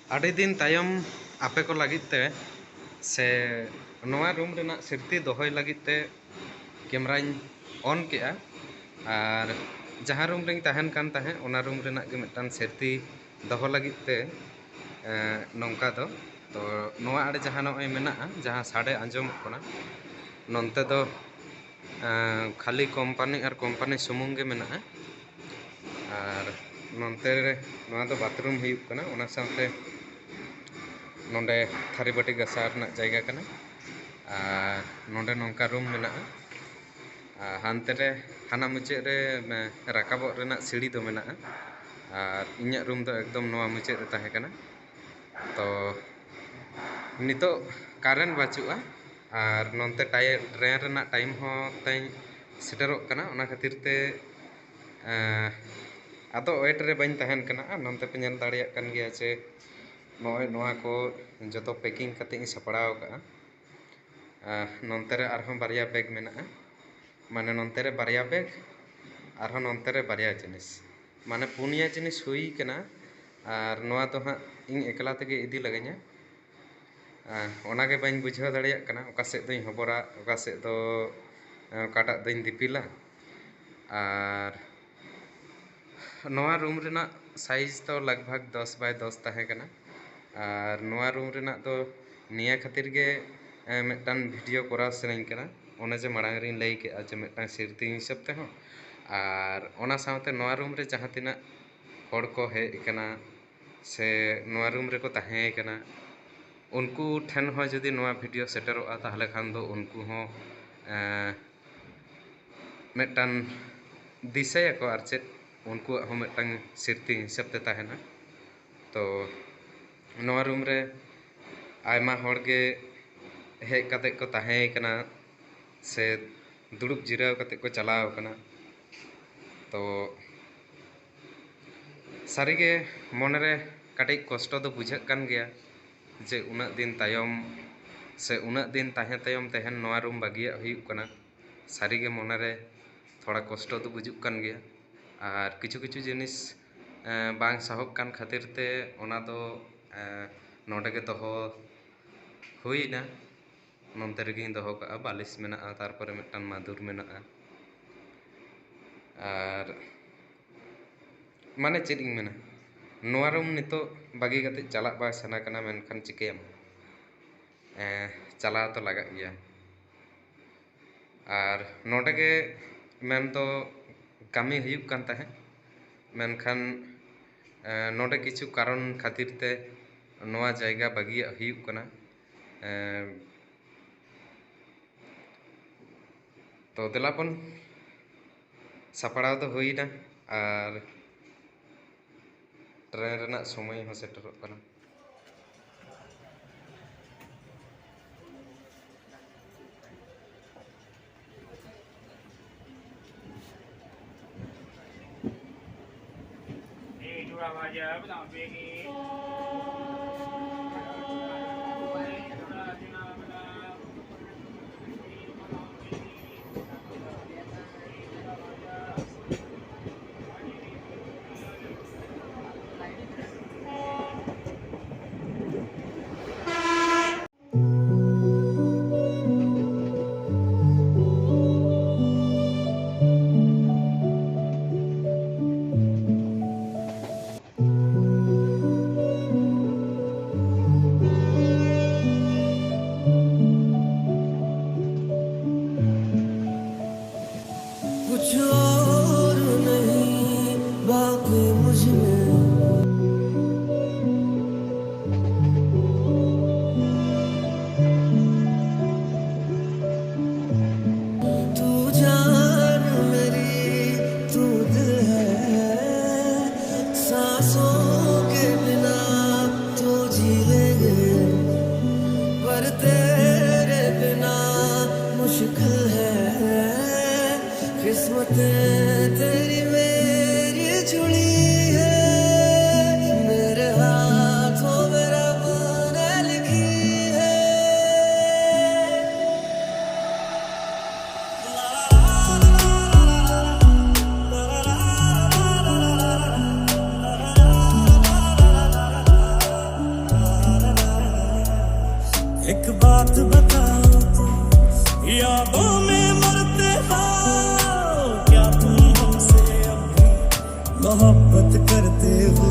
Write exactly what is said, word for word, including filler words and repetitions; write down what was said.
ᱟᱹᱰᱤ ᱫᱤᱱ ᱛᱟᱭᱚᱢ ᱟᱯᱮ ᱠᱚ ᱞᱟᱹᱜᱤᱫ ᱛᱮ ᱥᱮ ᱱᱚᱣᱟ ᱨᱩᱢ ᱨᱮᱱᱟᱜ ᱥᱨᱤᱛᱤ ᱫᱚᱦᱚᱭ ᱞᱟᱹᱜᱤᱫ ᱛᱮ ᱠᱮᱢᱨᱟᱧ ᱚᱱ ᱠᱮᱜᱼᱟ᱾ ᱟᱨ ᱡᱟᱦᱟᱸ ᱨᱩᱢ ᱨᱮᱧ ᱛᱟᱦᱮᱱ ᱠᱟᱱ ᱛᱟᱦᱮᱸᱫ, ᱚᱱᱟ ᱨᱩᱢ ᱨᱮᱱᱟᱜ ᱜᱮ ᱢᱤᱫᱴᱟᱝ ᱥᱨᱤᱛᱤ ᱫᱚᱦᱚ ᱞᱟᱹᱜᱤᱫ ᱛᱮ, ᱮᱸ, ᱱᱚᱝᱠᱟ ᱫᱚ᱾ ᱛᱚ, ᱱᱚᱣᱟ ᱟᱲᱮ ᱡᱟᱦᱟᱸ ᱱᱚᱜᱼᱚᱭ ᱢᱮᱱᱟᱜᱼᱟ, ᱡᱟᱦᱟᱸ ᱥᱟᱰᱮ ᱟᱸᱡᱚᱢᱚᱜ ᱠᱟᱱᱟ, ᱱᱚᱱᱛᱮ ᱫᱚ, ᱮᱸ, ᱠᱷᱟᱹᱞᱤ ᱠᱳᱢᱯᱟᱱᱤ ᱟᱨ ᱠᱳᱢᱯᱟᱱᱤ ᱥᱩᱢᱩᱝ ᱜᱮ ᱢᱮᱱᱟᱜᱼᱟ᱾ ᱟᱨ ᱱᱚᱱᱛᱮ ᱨᱮ ᱱᱚᱣᱟ ᱫᱚ ᱵᱟᱛᱷᱨᱩᱢ ᱦᱩᱭᱩᱜ ᱠᱟᱱᱟ, ᱚᱱᱟ ᱥᱟᱶᱛᱮ ᱱᱚᱰᱮ ᱛᱷᱟᱹᱨᱤ ᱵᱟᱹᱴᱤ ᱜᱟᱥᱟᱣ ᱨᱮᱱᱟᱜ ᱡᱟᱭᱜᱟ ᱠᱟᱱᱟ᱾ ᱟᱨ ᱱᱚᱰᱮ ᱱᱚᱝᱠᱟ ᱨᱩᱢ ᱢᱮᱱᱟᱜᱼᱟ᱾ ᱟᱨ ᱦᱟᱱᱛᱮ ᱨᱮ, ᱦᱟᱱᱟ ᱢᱩᱪᱟᱹᱫ ᱨᱮ, ᱮ, ᱨᱟᱠᱟᱵᱚᱜ ᱨᱮᱱᱟᱜ ᱥᱤᱲᱤ ᱫᱚ ᱢᱮᱱᱟᱜᱼᱟ᱾ ᱟᱨ ᱤᱧᱟᱹᱜ ᱨᱩᱢ ᱫᱚ ᱮᱠᱫᱚᱢ ᱱᱚᱣᱟ ᱢᱩᱪᱟᱹᱫ ᱨᱮ ᱛᱟᱦᱮᱸ ᱠᱟᱱᱟ᱾ ᱛᱚ, ᱱᱤᱛᱚᱜ ᱠᱟᱨᱮᱱᱴ ᱵᱟᱹᱪᱩᱜᱼᱟ᱾ ᱟᱨ ᱱᱚᱱᱛᱮ ᱴᱟᱭ-, ᱴᱨᱮᱱ ᱨᱮᱱᱟᱜ ᱴᱟᱭᱤᱢ ᱦᱚᱸ ᱛᱮᱧ ᱥᱮᱴᱮᱨᱚᱜ ᱠᱟᱱᱟ, ᱚᱱᱟ ᱠᱷᱟᱹᱛᱤᱨ ᱛᱮ, ᱮᱸ, ᱟᱫᱚ ᱳᱭᱮᱴ ᱨᱮ ᱵᱟᱹᱧ ᱛᱟᱦᱮᱱ ᱠᱟᱱᱟ᱾ ᱟᱨ ᱱᱚᱱᱛᱮ ᱯᱮ ᱧᱮᱞ ᱫᱟᱲᱮᱭᱟᱜ ᱠᱟᱱ ᱜᱮᱭᱟ ᱡᱮ ᱱᱚᱜᱼᱚᱭ ᱱᱚᱣᱟ ᱠᱚ ᱡᱚᱛᱚ ᱯᱮᱠᱤᱝ ᱠᱟᱛᱮ ᱤᱧ ᱥᱟᱯᱲᱟᱣ ᱠᱟᱜᱼᱟ᱾ ᱟᱨ ᱱᱚᱱᱛᱮ ᱨᱮ ᱟᱨᱦᱚᱸ ᱵᱟᱨᱭᱟ ᱵᱮᱜᱽ ᱢᱮᱱᱟᱜᱼᱟ, ᱢᱟᱱᱮ ᱱᱚᱱᱛᱮ ᱨᱮ ᱵᱟᱨᱭᱟ ᱵᱮᱜᱽ, ᱟᱨᱦᱚᱸ ᱱᱚᱱᱛᱮ ᱨᱮ ᱵᱟᱨᱭᱟ ᱡᱤᱱᱤᱥ, ᱢᱟᱱᱮ ᱯᱩᱱᱭᱟ ᱡᱤᱱᱤᱥ ᱦᱩᱭ ᱠᱟᱱᱟ᱾ ᱟᱨ ᱱᱚᱣᱟ ᱫᱚ ᱦᱟᱸᱜ ᱤᱧ ᱮᱠᱞᱟ ᱛᱮᱜᱮ ᱤᱫᱤ ᱞᱟᱜᱟᱹᱧᱟ᱾ ᱟᱨ ᱚᱱᱟᱜᱮ ᱵᱟᱹᱧ ᱵᱩᱡᱷᱟᱹᱣ ᱫᱟᱲᱮᱭᱟᱜ ᱠᱟᱱᱟ, ᱚᱠᱟ ᱥᱮᱫ ᱫᱚᱧ ᱦᱚᱵᱚᱨᱟ, ᱚᱠᱟ ᱥᱮᱫ ᱫᱚ, ᱚᱠᱟᱴᱟᱜ ᱫᱚᱧ ᱫᱤᱯᱤᱞᱟ᱾ ᱟᱨ ᱱᱚᱣᱟ ᱨᱩᱢ ᱨᱮᱱᱟᱜ ᱥᱟᱭᱤᱡᱽ ᱫᱚ ᱞᱟᱜᱽ ᱵᱷᱟᱜᱽ ᱫᱚᱥ ᱵᱟᱭ ᱫᱚᱥ ᱛᱟᱦᱮᱸ ᱠᱟᱱᱟ᱾ ᱟᱨ ᱱᱚᱣᱟ ᱨᱩᱢ ᱨᱮᱱᱟᱜ ᱫᱚ ᱱᱤᱭᱟᱹ ᱠᱷᱟᱹᱛᱤᱨ ᱜᱮ, ᱮ, ᱢᱤᱫᱴᱟᱝ ᱵᱷᱤᱰᱤᱭᱳ ᱠᱚᱨᱟᱣ ᱥᱟᱱᱟᱧ ᱠᱟᱱᱟ, ᱚᱱᱮ ᱡᱮ ᱢᱟᱲᱟᱝ ᱨᱤᱧ ᱞᱟᱹᱭ ᱠᱮᱜᱼᱟ ᱡᱮ ᱢᱤᱫᱴᱟᱝ ᱥᱨᱤᱛᱤ ᱦᱤᱥᱟᱹᱵ ᱛᱮᱦᱚᱸ, ᱟᱨ ᱚᱱᱟ ᱥᱟᱶᱛᱮ ᱱᱚᱣᱟ ᱨᱩᱢ ᱨᱮ ᱡᱟᱦᱟᱸ ᱛᱤᱱᱟᱹᱜ ᱦᱚᱲ ᱠᱚ ᱦᱮᱡ ᱟᱠᱟᱱᱟ ᱥᱮ ᱱᱚᱣᱟ ᱨᱩᱢ ᱨᱮᱠᱚ ᱛᱟᱦᱮᱸ ᱠᱟᱱᱟ, ᱩᱱᱠᱩ ᱴᱷᱮᱱ ᱦᱚᱸ ᱡᱩᱫᱤ ᱱᱚᱣᱟ ᱵᱷᱤᱰᱤᱭᱳ ᱥᱮᱴᱮᱨᱚᱜᱼᱟ, ᱛᱟᱦᱚᱞᱮ ᱠᱷᱟᱱ ᱫᱚ ᱩᱱᱠᱩ ᱦᱚᱸ, ᱮᱸ, ᱢᱤᱫᱴᱟᱝ ᱫᱤᱥᱟᱹᱭᱟᱠᱚ, ᱟᱨ ᱪᱮᱫ, ᱩᱱᱠᱩᱣᱟᱜ ᱦᱚᱸ ᱢᱤᱫᱴᱟᱝ ᱥᱨᱤᱛᱤ ᱦᱤᱥᱟᱹᱵ ᱛᱮ ᱛᱟᱦᱮᱱᱟ᱾ ᱛᱚ, ᱱᱚᱣᱟ ᱨᱩᱢ ᱨᱮ ᱟᱭᱢᱟ ᱦᱚᱲ ᱜᱮ ᱦᱮᱡ ᱠᱟᱛᱮ ᱠᱚ ᱛᱟᱦᱮᱸ ᱠᱟᱱᱟ ᱥᱮ ᱫᱩᱲᱩᱵ ᱡᱤᱨᱟᱹᱣ ᱠᱟᱛᱮ ᱠᱚ ᱪᱟᱞᱟᱣ ᱠᱟᱱᱟ᱾ ᱛᱚ, ᱥᱟᱹᱨᱤᱜᱮ ᱢᱚᱱᱮᱨᱮ ᱠᱟᱹᱴᱤᱡ ᱠᱚᱥᱴᱚ ᱫᱚ ᱵᱩᱡᱷᱟᱹᱜ ᱠᱟᱱ ᱜᱮᱭᱟ ᱡᱮ ᱩᱱᱟᱹᱜ ᱫᱤᱱ ᱛᱟᱭᱚᱢ ᱥᱮ ᱩᱱᱟᱹᱜ ᱫᱤᱱ ᱛᱟᱦᱮᱸ ᱛᱟᱭᱚᱢ ᱛᱮᱦᱮᱧ ᱱᱚᱣᱟ ᱨᱩᱢ ᱵᱟᱹᱜᱤᱭᱟᱜ ᱦᱩᱭᱩᱜ ᱠᱟᱱᱟ᱾ ᱥᱟᱹᱨᱤᱜᱮ ᱢᱚᱱᱮᱨᱮ ᱛᱷᱚᱲᱟ ᱠᱚᱥᱴᱚ ᱫᱚ ᱵᱩᱡᱩᱜ ᱠᱟᱱ ᱜᱮᱭᱟ᱾ ᱟᱨ ᱠᱤᱪᱷᱩ ᱠᱤᱪᱷᱩ ᱡᱤᱱᱤᱥ, ᱮᱸ, ᱵᱟᱝ ᱥᱟᱦᱚᱵ ᱠᱟᱱ ᱠᱷᱟᱹᱛᱤᱨ ᱛᱮ ᱚᱱᱟ ᱫᱚ ᱮᱸ, ᱱᱚᱰᱮ ᱜᱮ ᱫᱚᱦᱚ ᱦᱩᱭᱱᱟ᱾ ᱱᱚᱱᱛᱮ ᱨᱮᱜᱮᱧ ᱫᱚᱦᱚ ᱠᱟᱜᱼᱟ, ᱵᱟᱹᱞᱤᱥ ᱢᱮᱱᱟᱜᱼᱟ, ᱛᱟᱨᱯᱚᱨᱮ ᱢᱤᱫᱴᱟᱝ ᱢᱟᱫᱩᱨ ᱢᱮᱱᱟᱜᱼᱟ᱾ ᱟᱨ ᱢᱟᱱᱮ ᱪᱮᱫ ᱤᱧ ᱢᱮᱱᱟ, ᱱᱚᱣᱟ ᱨᱩᱢ ᱱᱤᱛᱚᱜ ᱵᱟᱹᱜᱤ ᱠᱟᱛᱮ ᱪᱟᱞᱟᱜ ᱵᱟᱭ ᱥᱟᱱᱟ ᱠᱟᱱᱟ, ᱢᱮᱱᱠᱷᱟᱱ ᱪᱤᱠᱟᱹᱭᱟᱢ? ᱮᱸ, ᱪᱟᱞᱟᱣ ᱛᱚ ᱞᱟᱜᱟᱜ ᱜᱮᱭᱟ᱾ ᱟᱨ ᱱᱚᱰᱮ ᱜᱮ ᱢᱮᱱ ᱫᱚ ᱠᱟᱹᱢᱤ ᱦᱩᱭᱩᱜ ᱠᱟᱱ ᱛᱟᱦᱮᱸᱫ, ᱢᱮᱱᱠᱷᱟᱱ, ᱮᱸ, ᱱᱚᱰᱮ ᱠᱤᱪᱷᱩ ᱠᱟᱨᱚᱱ ᱠᱷᱟᱹᱛᱤᱨ ᱛᱮ ᱱᱚᱣᱟ ᱡᱟᱭᱜᱟ ᱵᱟᱹᱜᱤᱭᱟᱜ ᱦᱩᱭᱩᱜ ᱠᱟᱱᱟ᱾ ᱮᱸ, ᱛᱚ ᱫᱮᱞᱟ ᱵᱚᱱ, ᱥᱟᱯᱲᱟᱣ ᱫᱚ ᱦᱩᱭᱱᱟ ᱟᱨ ᱴᱨᱮᱱ ᱨᱮᱱᱟᱜ ᱥᱚᱢᱚᱭ ᱦᱚᱸ ᱥᱮᱴᱮᱨᱚᱜ ᱠᱟᱱᱟ᱾ कुछ और नहीं बाकी मुझ में। तू जान मेरी, तू दिल है, सांसों के बिना तो जी लेंगे, पर तेरे बिना मुश्किल है। किस्मतें तेरी मेरी जुड़ी है। बात बताओ तो, यादों में मरते हो, क्या तुम हमसे अब भी मोहब्बत करते हो?